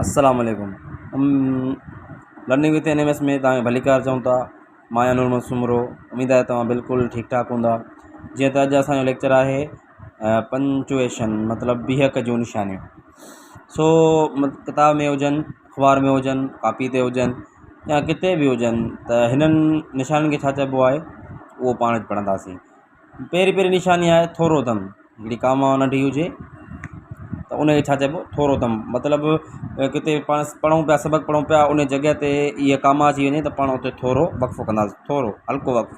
السلام عليڪم learning with N M S ۾ توهان کي ڀليڪار چئون ٿا. مان آهيان نور محمد سومرو. اميد آهي توهان بلڪل ٺيڪ ٺاڪ هوندا. جيئن ته اڄ اسانجو ليڪچر آهي پنچوئيشن مطلب بيهڪ جون نشانيون. سو ڪتاب ۾ هجن، اخبار ۾ هجن، ڪاپي تي هجن يا ڪٿي به هجن ته هنن نشانين کي ڇا چئبو آهي اهو پاڻ پڙهنداسين. پهرين پهرين نشاني آهي ٿورو دم. هڪڙي ڪاما ننڍي هجي ته ان کي ڇا چئبو ٿورو دم. مطلب ڪٿي پاڻ پڙهون پيا سبق پڙهون پيا ان جڳهه تي اها ڪاما اچي وڃي ته پاڻ اتي ٿورو وقفو ڪنداسين، ٿورو هلڪو وقفو،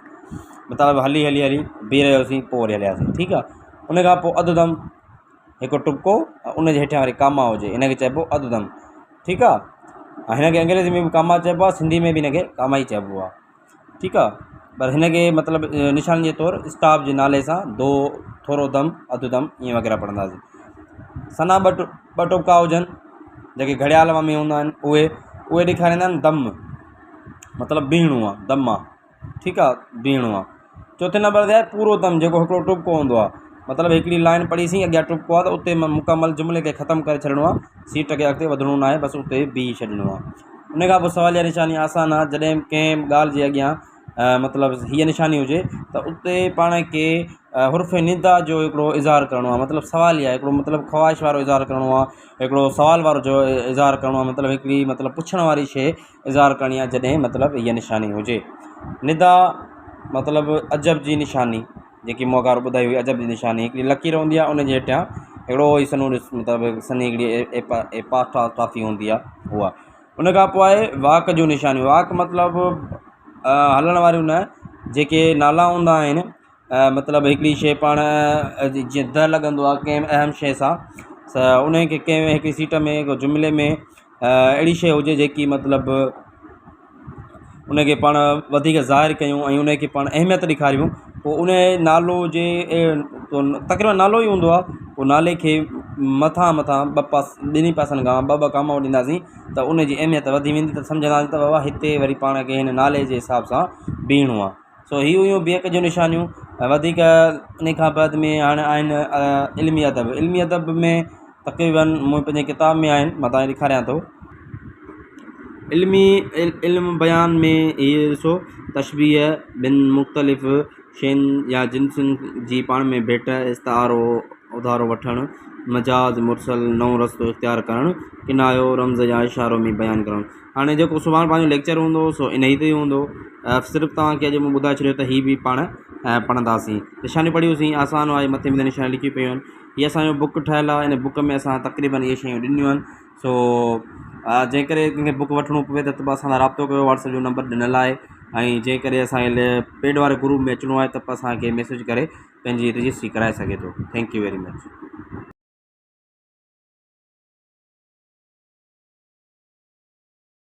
مطلب هلي هلي هلي بيهي رهيوسين پوءِ وري هلياسين. ٺيڪ آهي. ان کان پوءِ اڌ دم، هڪ ٽپڪو ۽ ان جي هيٺيان وري ڪاما هجي ان کي چئبو اڌ دم. ٺيڪ آهي. هن کي انگريزي ۾ به ڪاما چئبو آهي، سنڌي ۾ به هن کي ڪاما ئي چئبو آهي. ٺيڪ آ. پر هن کي مطلب نشاني جي طور اسٽاپ جي نالي سان دو، ٿورو دم، اڌ دم ائين وغيره پڙهنداسين. سنا ٻه ٻه ٽپڪا هجن جيڪي گهڙيال ۾ هوندا آهن اهي اهي ڏيکاريندا آهن دم، مطلب بيهڻو آ، دم آ. ٺيڪ آ، بيهڻو آ. چوٿين نمبر تي آهي پورو دم، جيڪو هڪڙو ٽپڪو هوندو آ. مطلب هڪڙي لائن پڙهيسين اڳيان ٽپڪو آ ته اتي مڪمل جملي کي ختم ڪري ڇڏڻو آ، سيٽ کي اڳتي وڌڻو ناهي، بس اتي بيهي ڇڏڻو آ. ان کان پوءِ سواليه نشاني آسان آ. جڏهن به ڪنهن ڳالهه جي اڳيان مطلب هيءَ نشاني هجي ته اتي پاڻ کي حرف ندا جو هڪڙو اظهار ڪرڻو آ. مطلب سواليه هڪڙو مطلب خواهش وارو اظهار ڪرڻو آ، هڪڙو سوال وارو جو اظهار ڪرڻو آ، مطلب هڪڙي مطلب پڇڻ واري شيءِ اظهار ڪرڻي آ. جڏهن مطلب هيءَ نشاني هجي ندا مطلب عجب جي نشاني، جيڪي مون اڳار ٻڌائي هئي عجب جي نشاني، هڪڙي لڪير هوندي آهي ان جي هيٺيان هڪڙو ئي سنهو مطلب سنهي هڪڙي ايپاسٽرافي هوندي آهي اها. ان کان پوءِ آهي واڪ جون نشانيون. واڪ مطلب هلڻ واريون نه، جيڪي نالا هوندا آهن. مطلب هڪڙي شيء پاڻ جيئن د لڳندو آهي ڪنهن اهم شيء سان ته ان کي ڪنهن هڪڙي سيٽ ۾ جملي ۾ اهڙي شيءِ هجي جيڪي مطلب ان کي پاڻ وڌيڪ ظاهر ڪيون ۽ ان کي پاڻ اهميت ڏيکاريون، پوءِ ان نالو جي تقريبن نالو ئي هوندو آهي، پوءِ نالي کي مٿان مٿان ٻه پاس ٻنهي پاسن کان ٻه ٻه ڪامائون ڏينداسين ته ان جي اهميت وڌي ويندي ته سمجهنداسين ته بابا هتي وري پاڻ کي هن نالي جي حساب سان بيهڻو آهي. سو هي هيون بيهڪ جون نشانيون. وڌيڪ ان کان بعد ۾ هاڻي آهن علمي ادب. علمي ادب ۾ تقريبن مون پنهنجي ڪتاب ۾ آهن، مان توهان کي ڏيکاريان ٿو. علمي علم بيان ۾ هيء ڏسو تشبيهه، ٻن مختلف شين يا جنسن جي پاڻ ۾ ڀيٽ، استعارو، اڌارو وٺڻ، مجاز مرسل، نئون رستو اختيار ڪرڻ، ڪنايو، رمز يا اشارو ۾ بيان ڪرڻ. هاڻي جيڪو سڀاڻي پنهنجو ليڪچر هوندو سو انهي تي ئي هوندو. صرف توهان کي اڄ مون ٻڌائي ڇڏيو ته هي به پاڻ پڙهنداسين. نشانيون پڙهيوسين، آسان آهي، مٿي مٿي نشانيون لکي پيون آهن. هي اسانجو بڪ ٺهيل آهي، ان بڪ ۾ اسان تقريبن اهي شيون ڏنيون آهن. سو جنهن ڪري ڪنهن کي بڪ وٺڻو پوي ته اسان سان رابطو ڪيو، واٽس ايپ جو نمبر ڏنل آهي. ۽ جنهن ڪري اسانکي پيڊ واري گروپ ۾ اچڻو آهي ته اسانکي ميسيج ڪري پنهنجي رجسٽري ڪرائي سگهي ٿو. Thank you very much.